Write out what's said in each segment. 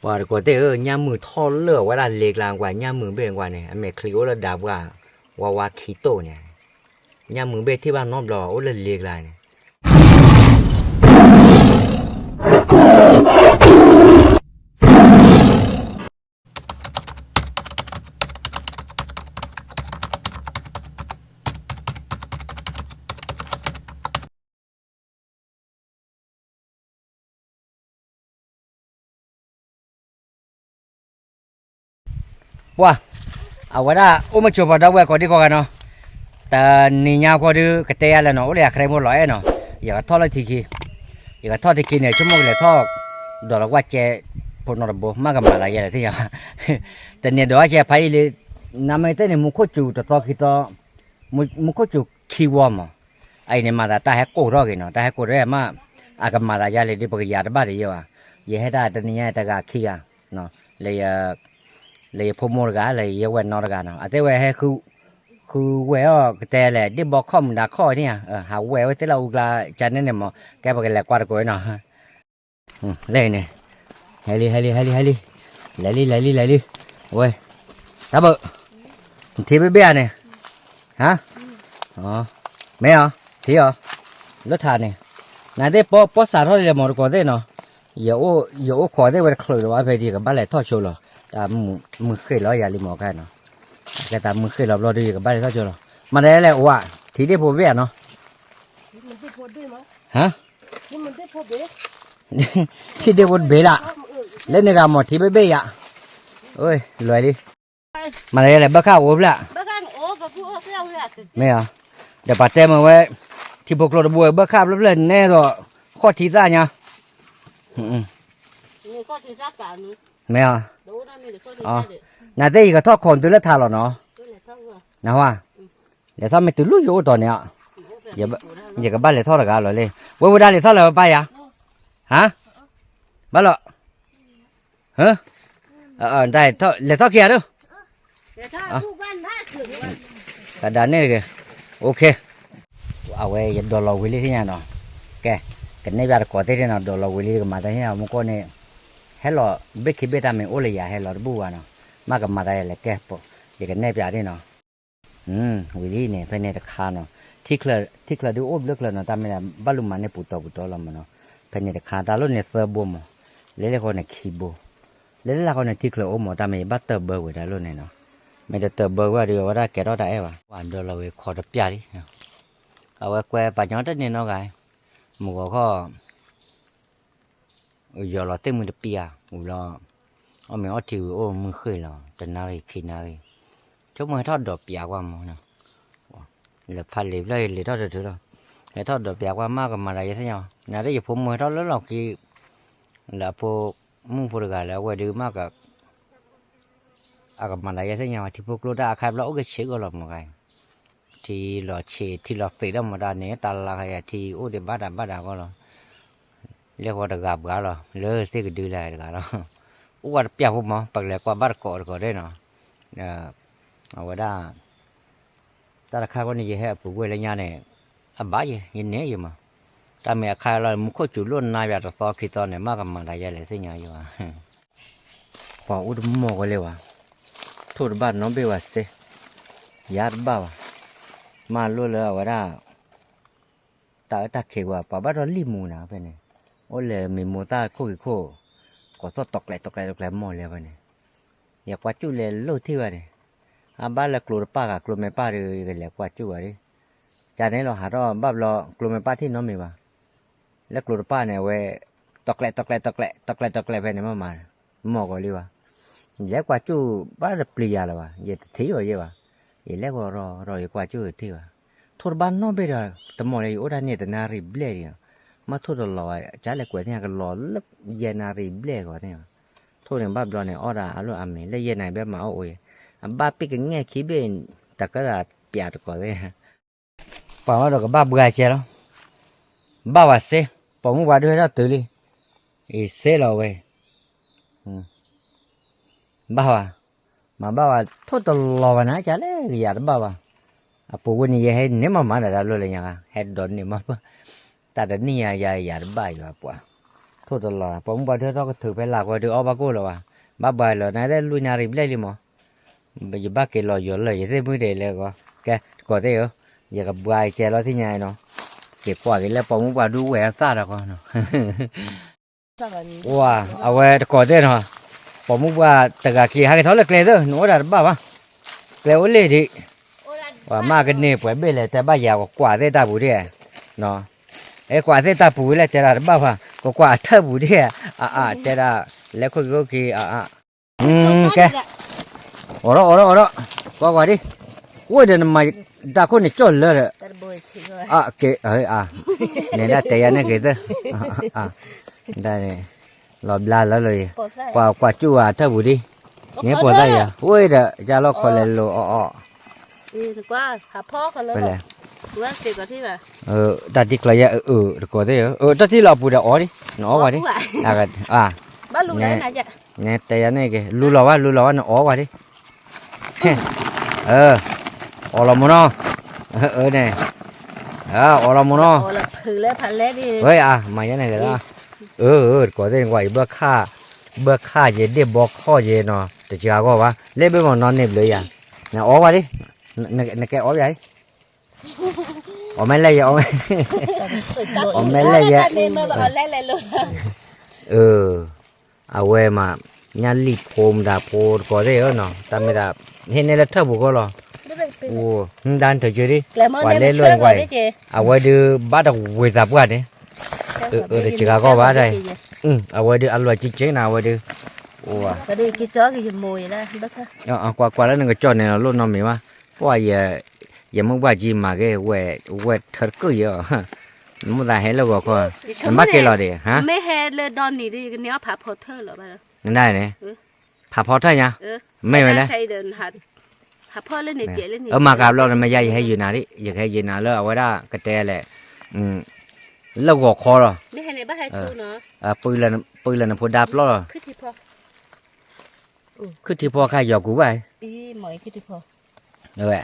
ပှၤတကိးသ့ၣ်ဧၢ, ညၣ်မုၢ်ထီၣ်လၢအဝဲဒၣ်လ့ကျါကွၢ်, ညၣ်မုၢ်ဘ့ၣ်ကွၢ်န့ၣ် အမဲာ်ချံအိၣ်လၢဒၣ်ပှၢ် ဝါဝါခံတိၢ်န့ၣ်, ညၣ်မုၢ်ဘ့ၣ်ထံၣ်ဘၣ်နီတဘျီ အိၣ်လၢလ့ကျါန့ၣ်. ပှၤ, အဝဲဒၣ်အိၣ်မုာ်ဆိးပှၤဒီပုၢ်ဝဲၢ်ကိးဒံကိးဂၤနီၤ, တနံၤညါဃီဒုးကတဲယၤလဲၣ်နီၤ, အိၣ်လၢယၤခရံာ်ဖိလီၤအဲၣ်နီၤ, ယကထီၣ်လၢထံခံ, ယကထီၣ်ထံခံန့ၣ် ဆိကမိၣ်ကလဲၤထီၣ် ဒီးလီၤကွၢ်ကဲ ဖိနီတဘိ မ့ၢ်ကမၤသးယဲလဲၣ်သ့ၣ်ညါ, တန့ၢ်ဒီးအကဲဖးယံာ်လံ, နမ့ၢ်တဲန့ၣ် မူခိၣ်စူၤတသီခံသီ, မူခိၣ်စူၤခံဝီမး, အအံၤန့ၣ်မၤသးတၢ်ဟဲကိၢ်ထီၣ်ဂ့ၤနီၤ, တၢ်ဟဲကိၢ်ထီၣ်မး, အကမၤသးယဲလဲၣ်ဒ်ပကယၤတဘၣ်တယဲဘၣ်, ယဟဲတၢ်တနံၤညါတဂၤခံဂၤ, လၢယဖိမိၢ်တဂၤ လၢယဝဲၢ်နီတဂၤနီၤ, အသ့ၣ်ဝဲဟဲ ဃုဝဲၢ်အီၣ်ကတဲလဲၣ် ဒ့ၣ်ဘီခီၣ်မုၢ်ဒါခီၣ်န့ၣ်ဧါ, ဟးဝဲၢ်ဝဲသ့ၣ်လၢအူကျါ ကန့ၣ်န့ၣ်မး, ကဲပကလဲၤကွၢ်တကိးနီၤ, လၢန့ၣ်, ဟဲလံ ဟဲလံ ဟဲလံ ဟဲလံ, လဲၤလံ လဲၤလံ လဲၤလံ, ဝဲ, တၢ်ဘၣ်, ထံဘ့ၣ်ဘ့ၣ်ဧါန့ၣ်, ဟါ, မ့ၢ်အီၤ, ထံအီၤ, လၢထးန့ၣ်, နသ့ၣ်ပီစးထီၣ်လံလဲၣ်မးတကိးသ့ၣ်နီၤ, ယအိၣ်ခိးသ့ၣ်ဝဲတချုးလၢၤဘၣ်ဖဲဒ်ယကဘၣ်လဲၤထီၣ်ဆိလီၤ, တၢ်မုၢ်ဃ့ၢ်လီၤယၤလံမးခါနီၤ, ကဲတၢ်မုၢ်ဃ့ၢ်လီၤဘျီဒုးယကဘၣ်လဲၤထီၣ်ဆိလီၤ, မၤတၢ်လဲၣ်အိၣ်ဧါ, ထံဒ့ၣ်ဖိဘ့ၣ်ဧါနီၤ, ဟါ ထံဒ့ၣ်ဖိတဘ့ၣ်လၢ, လၢန့ၣ်ဂၤမ့ၢ်ထံဘ့ၣ်ဘ့ၣ်ယၤ, လွဲလံ, မၤတၢ်လဲၣ်ဘၣ်ခၣ်အိၣ်ဖျၢၣ်, မ့ၢ်ဧါ, ဒီးပှၤတဲမ့ၢ်ဝဲ, ထံဖိကျိတဘိဘၣ်ခၣ်ဖျၢၣ်ဖျၢၣ်နဲသိး, ဃီၣ်ထံသၣ်ညါ, မ့ၢ်ဧါ, နသ့ၣ်ယကထီၣ်ခိးတုၤလၢထးလီၤနီၤ, နဟါ, လဲၤထီၣ်မ့ၢ်တုၤလၢယအိၣ်တီၤန့ၣ်, ယကဘၣ်လဲၤထီၣ်တဂၤလီၤလံ, ဝဲဝဲဒၣ်လဲၤထီၣ်လၢပၢ်ယၤ, ဟါ, ဘၣ်လီၤ, လဲၤထီၣ်ခံဂၤဒၣ်, ကဒၣ်န့ၣ်တဂ့ၤ, အဝဲယဒိးလီၤဝံၤလံသ့ၣ်ညါနီၤ, ကဲ, ကနဲၣ်ပၠးတကိးသ့ၣ်နီၤ, ဒိးလီၤဝံၤလံတကမၤတၢ်ဟ့ၣ်အမူကီၢ်န့ၣ်, ဟဲလီၤဘ့ၣ်ခံဘ့ၣ်တၢ်မ့ၢ်အိၣ်လၢယၤဟဲလီၤတဘူၣ်ဘၣ်နီၤ, မ့ၢ်ကမၤတၢ်လဲၣ်ကဲ, ယကနဲၣ်ပၠးဒ်နီၤ ဝံၤလံန့ၣ် ဖဲန့ၣ်တခါနီၤ, ထံချၢဒုးအိၣ်ဘျၢချၢနီၤ, တၢ်မ့ၢ်ဘၣ်လူၤမၤန့ၢ်ပူၤတီၤပူၤတီၤလီၤမးနီၤ, ဖဲန့ၣ်တခါ တၢ်လိၣ်န့ၣ်သၢဘိမး, လဲၤလဲၤဃီန့ၣ်ခံဘိ, လဲၤလဲၤဃီန့ၣ်ထံချၢအိၣ်မး, တၢ်မ့ၢ်ယဘၣ်တၢၢ်ဘၢကွံာ်တၢ်လိၣ်န့ၣ်နီၤ, မ့ၢ်တတၢၢ်ဘၢကွံာ်ဒီး အဝဲဒၣ်ကဲထီၣ်တၢ်အဲၣ်ဘၣ်, ပှၤဒိးလီၤဝံၤခိးတပျၢ်လံ, အဝဲကွဲပှၤကညီတန့ၢ်နီတဂၤ, မုၢ်ဂီၤခီ ယီၤလီၤသ့ၣ်မုၢ်တပံၤဧါ, ဝံၤဘျီ, အီၣ်မ့ၤအီထံဝံၤအိၣ်မုၢ်ဃ့ၢ်လီၤ တနၣ်ရံၣ်ခံနၣ်ရံၣ်, ဆိကမိၣ်ဟဲထီၣ်ဒိးပၠးကွၢ်မး, လဲၤဖးလံာ်ဖျၢၣ်လံာ်ထီၣ်တတုၤလီၤ, ဟဲထီၣ်ဒိးပၠးကွၢ် မ့ၢ်ကမၤတၢ်ယဲသ့ၣ်ညါ, နသ့ၣ်ယဖိမုၣ်ဟဲထီၣ်လၢလီၢ်ခံ, လၢအဖိမုၣ်ဖိတဂၤလၢအဝဲဒုးမ့ၢ် အကမၤတၢ်ယဲသ့ၣ်ညါဝဲ ထံဖိကျိတၢ်အခါဘျီအိၣ်ကဆံးကီးလီၤမးဂၤ, ထံလီၤဆံး ထံလီၤသံးဒၣ်မးတၢ်န့ၣ် တၢ်လၢခါယၤထံအိၣ်ဒံးဘၣ်တၢ်ဘၣ်တၢ်ကီလီၤ, လဲၤဃီတဂၤပှၤလီၤ လၢသ့ၣ်ကဒုလၢတဂၤလီၤ, အိၣ်ဝဲတပျၢ်ဖိမး ပကလဲၤကွၢ်ဘၣ်တကိးတကိးဒ်နီၤ, အဝဲဒၣ် တၢ်တခါဃီန့ၣ် ယဟဲအပူၤကွံာ်လၢညါန့ၣ်, အဘၣ်ယဲ ယန့ၢ်ယမး, တၢ်မ့ၢ်အခါလီၤ မူခိၣ်စူၤလိၣ်နါယၤတသီခံသီန့ၣ် မ့ၢ်ကမၤတၢ်ယဲလဲၣ်သ့ၣ်ညါယဲဘၣ်, ပှၤအိၣ်တမီၢ်ဝဲလၢၤဘၣ်, ထိၣ်တဘၣ်နီတဘ့ၣ်ဘၣ်စ့, ယၤတဘၣ်ဘၣ်, မ့ၢ်လိၣ်လၢအဝဲဒၣ် တၢ်အၢတၢ်ခ့ကွၢ် ပှၤဘၣ်ဒီးလံာ်မူနၤဖဲန့ၣ်, အိၣ်လဲၤမံၤမိၢ်သၣ်ခိၣ်က့ၤခိၣ်, ကိးသီၣ်တီၤကျဲတီၤကျဲတီၤကျဲမီၢ်လဲၤဖဲန့ၣ်, ယကွၢ်စူၣ်လဲၤလိၣ်ထံၣ်ဘၣ်န့ၣ်, အဘၣ်လၢကျိတပၣ်ဂၤ ကျိမ့ၢ်ပၣ်ဒီး ယကလဲၤကွၢ်စူၣ်ဘၣ်ဒီး, ကန့ၣ်လီၤဟးထီၣ်ဘၣ်ဘျီ ကျိမ့ၢ်ပၣ်ထံၣ်နီတမံၤဘၣ် လၢကျိတပၣ်န့ၣ် အဝဲ တီၤကျဲတီၤကျဲတီၤကျဲတီၤကျဲတီၤကျဲဖဲန့ၣ်မ့ၢ်မး, မီၢ်ကီၤလံဘၣ်, ယလဲၤကွၢ်စူၣ်ဘၣ်တပျံၤယၤလၢၤဘၣ် ယတထံၣ်အီၤယဲဘၣ်, ယလဲၤဃီရီၤရီၤယကွၢ်စူၣ်တထံၣ်ဘၣ်, ထိၣ်တဘၣ်နီတဘ့ၣ်ဒီး တမီၢ်လၢယအိၣ်တၢ်န့ၣ်တနၣ်ရံၣ်ဘျဲၣ်ဒံး, မ့ၢ်ထိၣ်တလီၤဘၣ် ကလဲၤကွဲးသ့ၣ်ညါကလီၤလၢယဲၢ်နၣ်ရံၣ်ဘျဲၣ်ဂီၤန့ၣ်, ထိၣ်န့ၣ်ဘၣ်ဘျီန့ၣ် အီၣ်ဒၣ်အလိၣ်အမံၤ လၢယဲၢ်နၣ်ရံၣ်ဘျဲၣ်မၤအီၣ်အိၣ်ယဲ, အဘၣ်ပ့ၢ်ကငဲၢ်ခံဘ့ၣ်, တၢ်ကဲဒၣ်ပျးတကိးသ့ၣ် ပှၤဘၣ်ဒီးကဘၣ်ဘှါကဲလီၤ, ဘၣ်ဝဲစ့, ပိာ်မုၣ်ပှၤဒုးဟဲထီၣ်တုၤလံ, အံၤစ့လီၤဝဲ, ဘၣ်ဝဲ, မၤဘၣ်ဝဲ ထိၣ်တလီၤဘၣ်နၤ ကလဲၣ်ကယၤတဘၣ်ဘၣ်, အပူၤဝဲန့ၣ် ယဟဲန့ၢ်မးမးဒီးတၢ်လိၣ်လၢညါ ဟဲဒိးန့ၢ်မး, တၢ်တနံၣ်ညါယၤယၤတဘၣ်ယွၤပှၤ, ထိၣ်တလီၤ ပိာ်မုၣ်ပှၢ်ဒုးထီၣ်ကထုးဖဲလၢ်ဃီဒုးအီၣ်ဘၣ်ကိၣ်လၢၤဘၣ်, ဘၣ်ဘၣ်လီၤ နသ့ၣ်လွံၢ်နၣ်ရံၣ်ဘျဲၣ်လံမး, ယဘၣ်က့ၤလီၤယီၤလၢာ် ယသ့ၣ်မုၢ်ဒဲးလဲၤဂီၤ, ကဲတကိးသ့ၣ်ဧၢ, ယကဘှါကဲလီၤထံၣ်ညါနီၤ, က့ၤကွၢ်က့ၤလၢပိာ်မုၣ်ပှၢ်ဒုးဝဲအသၣ်ဒီးဃီနီၤ ဝါ, အဝဲတကိးသ့ၣ်နီၤ, ပိာ်မုၣ်ပှၢ်တဂၤခံ ဟဲက့ၤထီၣ်လၢကျဲသၢ နအိၣ်ဒၣ်တဘၣ်ဘၣ်, ကျဲအိၣ်လ့ၢ်ဒံး, ဝါမ့ၢ်ကန့ၢ်ပှဲၤဘ့ၣ်လဲၣ် တဲဘၣ်ယၤကကွၢ်သ့ၣ်တၢ်ပူၤဒံး, အဲကွၢ်သ့ၣ်တၢ်ပူၤဝံၤလဲၣ် တဲဒၣ်တဘၣ်ဘၣ် ကကွၢ်အထၢၣ်ပူၤဒံး, အါအါ တဲဒၣ်, လဲၤခိၣ်က့ၤခိၣ်က့ၤ အါအါ ကဲ, အိးထီၣ်အိးထီၣ်အိးထီၣ်, ကွၢ်ကွၢ်ဒံး, အိၣ်ဒီးနမၤတၢ်ခိၣ်န့ၣ်ကၠီၣ်လၢဒီး, ကဲ, န့ၣ်ဒၣ်တဲယၤန့ၣ်က့ၤသၢ, ဒၣ်န့ၣ်, လီၤဘျါလၢလီၤ, ကွၢ်ကွၢ်ကၠူၣ်အထၢၣ်ပူၤဒံး, န့ၣ်ပိာ်သၣ်ယၤ အိၣ်ဒီး ကၢ်လီၢ်ခီလဲၤလိၤအီၣ်အီၣ် ဖဲလဲၣ်, တၢ်တံကျီယဲၢ်အၢ တကိးသ့ၣ်ဧၢ, တၢ်ထံၣ်လီၤအပူၤဒီးအီၣ်ဒံး, နအီၣ်ဝဲဒံး, န့ၣ်တဲယၤန့ၣ်က့ၤ လူလီၤဝဲ လူလီၤဝဲ နအီၣ်ဝဲဒံး, အီၣ်လီၤမနီၤ, န့ၣ်, အီၣ်လီၤမနီၤ, ဝဲအါ မၤယဲန့ၣ်က့ၤလီၤ, တကိးသ့ၣ်နကွၢ်အံၤ ဘၢခၣ်ယဲ ဒ့ၣ်ဘီခီၣ်ယဲနီၤ တစှၤဂီၢ်ဘၣ် လ့ၣ်ဘ့ၣ်မနီၤန့ၣ်ဘျုးယၤ, နအီၣ်ဝဲဒံး, နကဲအီၣ်ယၤ အီၣ်မ့ၢ်လဲၣ်ယဲ အီၣ်မ့ၢ်, အီၣ်မ့ၢ်လဲၣ်ယဲ, အဝဲမး, ညၣ်လံၣ်ဖိမတၤဖိတကိးသ့ၣ်ဧၢနီၤ တၢ်မ့ၢ်တၢ်, ဟ့ၣ်န့ၢ်လၢထၢၣ်ပူၤဃီလီၤ, အိၣ်, ဒၣ်နတယုဒံး, ပှၤလဲၤလိာ်ကွၢ်, အဝဲဒုးဘၣ်တဝ့ၤသးပှၢ်န့ၣ်, အတစှၤဂီၢ်ဘၣ်တၢ်, အဝဲဒုးအလွဲၢ်က့က့နၤ အဝဲဒုး, အိၣ်, ကွၢ်ကွၢ်လၢနကကၠီၣ်န့ၣ်လီၤ လိၣ်နီတမံၤဘၣ်, ပှၤ, ယမိၢ်ပှၢ်ကံမၤက့ၤ, ဝဲထၢတကုၢ်ယဲ, နမိၢ်သးဟဲလၢဂီၤခီ, နဘၣ်က့ၤလီၤဒံး, မ့ၢ်ဟဲလၢဒီနံၤဒ် ယကန့ၢ်အီၣ်ဖးဖီထၢၣ်လီၤဘၣ်, နဒၣ်န့ၣ်, ဖးဖီထၢၣ်ညါ, မ့ၢ်ဝဲလဲၣ်, အမၤကဘျီဒီး မ့ၢ်ယါယဟဲယုာ်နၤဒံး ယကဟဲယုာ်နၤလၢအဝဲဒၣ်ကတဲလဲၣ်, လၢဂီၤခီလီၤ, ပုၢ်လၢနဖိဒါပျီလီၤ, ခုၣ်ထံဖီခါယီၤကူးဘၣ်, ဝဲ,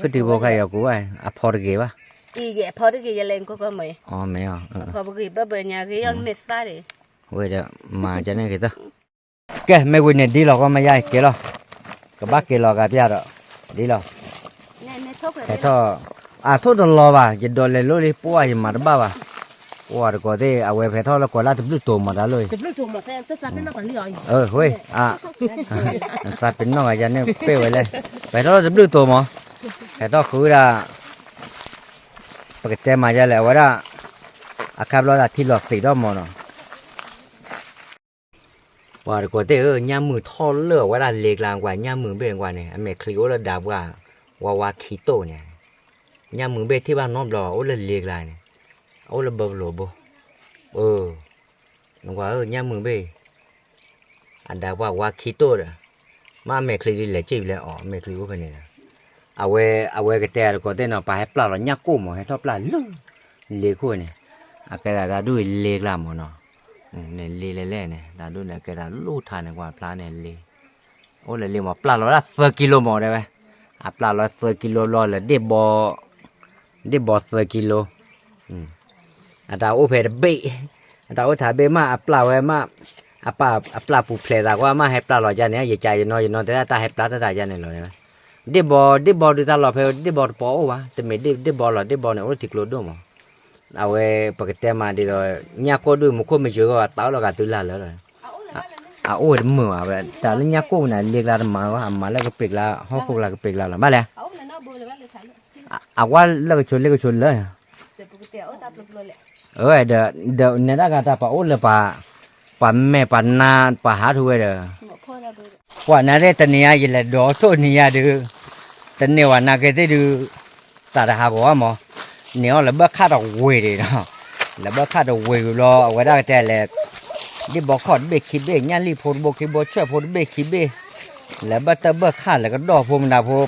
ခုၣ်ထံဖီခါယီၤကူးဘၣ် အဖီတဂ့ၤဘၣ်, အဖီတဂ့ၤယလဲၤကီကီမ့ၢ်, အဖီတဂ့ၤဘၣ်ဘၣ်ညါဂ့ၤအီၣ်မ့ၢ်သၣ်ဒံး, ဝဲဒီးမၤကန့ၣ်က့ၤသၢ, ကဲ မ့ၢ်ဝံၤန့ၣ်ဒ်လီၤကီမ့ၢ်ယါက့ၤလီၤ, ကဘၣ်က့ၤလီၤဂၤပျၢ်ဒီး, ဒ်လီၤ, ဖဲထီၣ်, အထိၣ်တလီၤဘၣ် ယဒိးလဲၤလိၣ်လံ ပှၢ်ယမၤတဘၣ်ဘၣ်, ပှၢ်တကိးသ့ၣ် အဝဲဖဲထီၣ်လၢကိးလၢတဘျုးတိၤမးတၢ်လိၣ်အံၤ ဝဲ, သးပ့ၤနီၣ်ဂၤယၤန့ၣ်ပ့ၢ်ဝဲလဲၣ်, ဖဲထီၣ်လၢတဘျုးတိၤမး, ဖဲထီၣ်ဃုဒၣ်, ပကတဲမၤယါလဲၣ် အဝဲဒၣ်, အခါဘျီဒၣ်ထံလီၤသံးထီၣ်မးနီၤ, ပှၤတကိးသ့ၣ်ဧၢ ညၣ်မုၢ်ထီၣ်လၢအဝဲဒၣ်လ့ကျါကွၢ် ညၣ်မုၢ်ဘ့ၣ်ကွၢ်န့ၣ် အမဲာ်ချံအိၣ်လၢဒၣ်ပှၢ်, ဝါဝါခံတိၢ်န့ၣ်, ညၣ်မုၢ်ဘ့ၣ်ထံၣ်ဘၣ်နီတဘျီဘၣ် အိၣ်လၢလ့ကျါန့ၣ်, အအိၣ်လၢဘၢပလိာ်ဘိ, အၢ, နကွၢ်ဧၢ ညၣ်မုၢ်ဘ့ၣ် အဒၣ်ပှၢ်ဝါခံတိၢ်ဒီး, မ့ၢ်အမဲာ်ချံဒ်လဲၣ်စံၣ်လဲၣ်အီၤ အမဲာ်ချံအိၣ်ဖဲန့ၣ်ဒီး, အဝဲ, အဝဲကတဲတကိးသ့ၣ်နီၤ ပှၤဟဲပျၢ်လီၤညၣ်ကိၢ်မး ဟဲထီၣ်ပျၢ်လၢ, လ့ခိၣ်န့ၣ်, အကဲဒၣ်တၢ်ဒူၣ်လ့ကျါမးနီၤ, န့ၣ်လ့လဲၣ်လဲၣ်န့ၣ် တၢ်ဒူၣ်န့ၣ် အကဲဒၣ်လိၣ်ထါန့ၣ် ကွၢ်ဖျါန့ၣ်လ့, အိၣ်လၢလ့မး ပျၢ်လီၤဒၣ်သၢကံလိမးတဲဝဲ, အပျၢ်လီၤသၢကံလိဘျီလၢဒ့ၣ်ဘီ ဒ့ၣ်ဘီသၢကံလိ, အတၢ်အိၣ်ဖဲတဘ့ၣ်, အတၢ်အိၣ်ထါဘ့ၣ်မး အပျၢ်ဝဲမး, အပျၢ်ပူၤဖျဲးသးကွၢ်မး ဟဲပျၢ်လီၤယါန့ၣ် ယကယနီယနီတဲဒၣ်တၢ်ဟဲပျၢ်တၢ်တၢ်ယါန့ၣ်လီၤ, ဒ့ၣ်ဘီ ဒ့ၣ်ဘီဒုးတၢ်လီၤဖဲဒ့ၣ်ဘီတပီၤအိၣ်ဘၣ် တမ့ၢ်ဒ့ၣ်ဘီလီၤ ဒ့ၣ်ဘီန့ၣ် အိၣ်လၢထံကျိဒိၣ်မး, အဝဲပကတဲမးဒ်ဒီး ညၣ်ကိၢ်ဒုး မူခိၣ်မယၢၤဂီၢ် တၢ်အိၣ်လီၤဂာ်တုၤလၢ်လၢလီၤ, အအိၣ်ဝဲတမုာ်ဘၣ် တၢ်လၢညၣ်ကိၢ်န့ၣ် လ့ကျါတမၤဘၣ် အမၤလၢကပ့ၤကျါ ဟီၣ်ခိၣ်ကျါကပ့ၤကျါလီၤ ဘၣ်လဲၣ် အဝဲလၢကဆိလ့ကဆိလၢ, ဒီး, ဒီးနဲဒၣ်ဂၤတၢ်ပှၤအိၣ်လၢပှၤ, ပှၤမဲာ်ပှၤနါပှၤဟးထူဝဲဒီး, ပှၤနါသ့ၣ်တနံၤညါ ယလဲၤဒိးထိၣ်နံၤညါဒုး, တန့ၢ်ဝဲနါက့ၤသ့ၣ်ဒုး, သးတဟးဂီၤဘၣ်မး, န့ၢ်အီၤလၢဘၢၣ်ခၣ်တဝ့ၤဒံးနီၤ, လၢဘၢၣ်ခၣ်တဝ့ၤဝံၤဘျီ အဝဲဒၣ်ကတဲလဲၣ် ဒ့ၣ်ဘီခီၣ်တဘ့ၣ်ခံဘ့ၣ် ညၣ်လံၣ်ဖိတဘိခံဘိ ဆွဲၣ်ဖိတဘ့ၣ်ခံဘ့ၣ်, လၢဘၢၣ်တၢၣ်ဘၢၣ်ခၣ်လၢကဒီၢ်ဖိမတၤဖိ,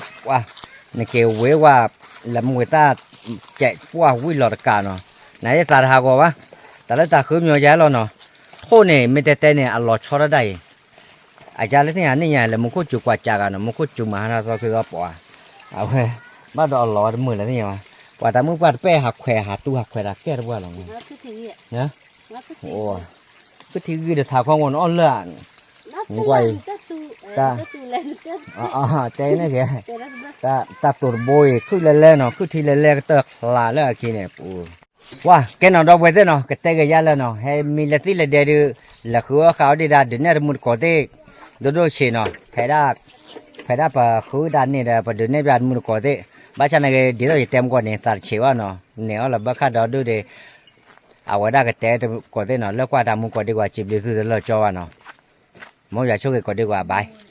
နက့ၤဝ့ၤဝဲ, လၢမူၤသၣ်, ကဲးပှၢ်ဝံၤလီၤတကးနီၤ, နသးတဟးဂီၤဘၣ်, တၢ်လၢတၢ်ဃုမၠိယါလီၤနီၤ, ထိၣ်န့ၣ် မ့ၢ်တဲတဲန့ၣ် အလီၤဆီတဒၣ်အံၤ အယါလၢသ့ၣ်ညါန့ၣ်ညါ လၢမူခိၣ်စူၤကွၢ်ကးနီၤ မူခိၣ်စူၤမၤဟါနၤသီခ့သီပှၤ, အဝဲ, ဘၣ်ဒီးအလီၤဝဲတမုာ်လၢသ့ၣ်ညါဘၣ်, ပှၤတၢ်မုၣ်ပှၢ်တပဲၢ်ဟးခွဲးဟးတူဟးခွဲးတၢ်ကဲတပှၢ်လီၤ, အိၣ်, ခုၣ်ထံဂံၢ်တထးခီဂီၢ်န့ၣ်အီၣ်လၢ်, ကွၢ်အံၤ, တဲန့ၣ်က့ၤ, တၢ်တိၤတဘိအံၤ ခုၣ်လဲၤလဲၣ်နီၤ ခုၣ်ထံလဲၤလဲၣ်ကတၢၢ်ချးလၢအခံန့ၣ်ပူၤ, ကွၢ်ကဲနီၤ ဒီပုၢ်ဝဲၢ်သ့ၣ်နီၤ ကတဲက့ၤယါလၢနီၤ ဟဲမံလၢသံၣ်လၢဒဲဒုး, လဲၤဃုအီၣ်ဃုအီဒံးဒၣ် ဒုးနဲၣ်တမူတကိးသ့ၣ်, ဒိၣ်ဒိၣ်ဆံးနီၤ, ဖဲဒၣ်ပဃုတၢ်န့ၣ်ဒီး ပဒုးနဲၣ်ပျးတမူတကိးသ့ၣ်, ဘၣ်ဆၣ်န့ၣ်က့ၤ ဒ်သိးယတဲမူကီၢ်န့ၣ် သးတဆံးဘၣ်နီၤ န့ၢ်အီၣ်လၢဘၢခၣ်ဒီးဒုးဒီး အဝဲဒၣ်ကတဲတကိးသ့ၣ်နီၤ လၢကွၢ်တၢ်မူကိးဒံးကွၢ် စံးဘျုးသုတလၢာ်ကၠီဘၣ်နီၤ, မ်ယွၤဆိၣ်ဂ့ၤကိးဒံးကွၢ် bye.